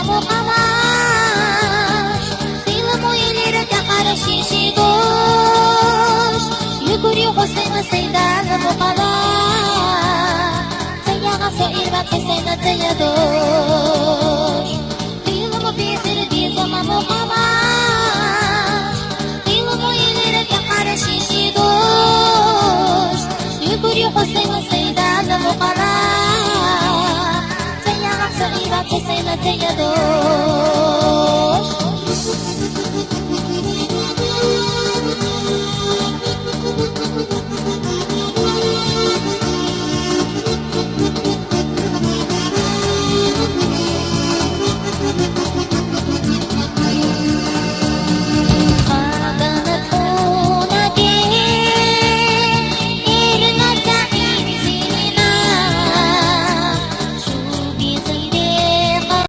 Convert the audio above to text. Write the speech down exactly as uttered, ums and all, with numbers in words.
Мукъамаш, хилму илира тӀакьара шин шидуш, югури Хусейна Сайдана мукъамаш, цаягъа соира Хусейна цаядуш. Хилму бихир дизама мукъамаш, хилму илира тӀакьара шин шидуш, югури Хусейна Сайдана мукъамаш, цаягъа соира Хусейна цаядуш.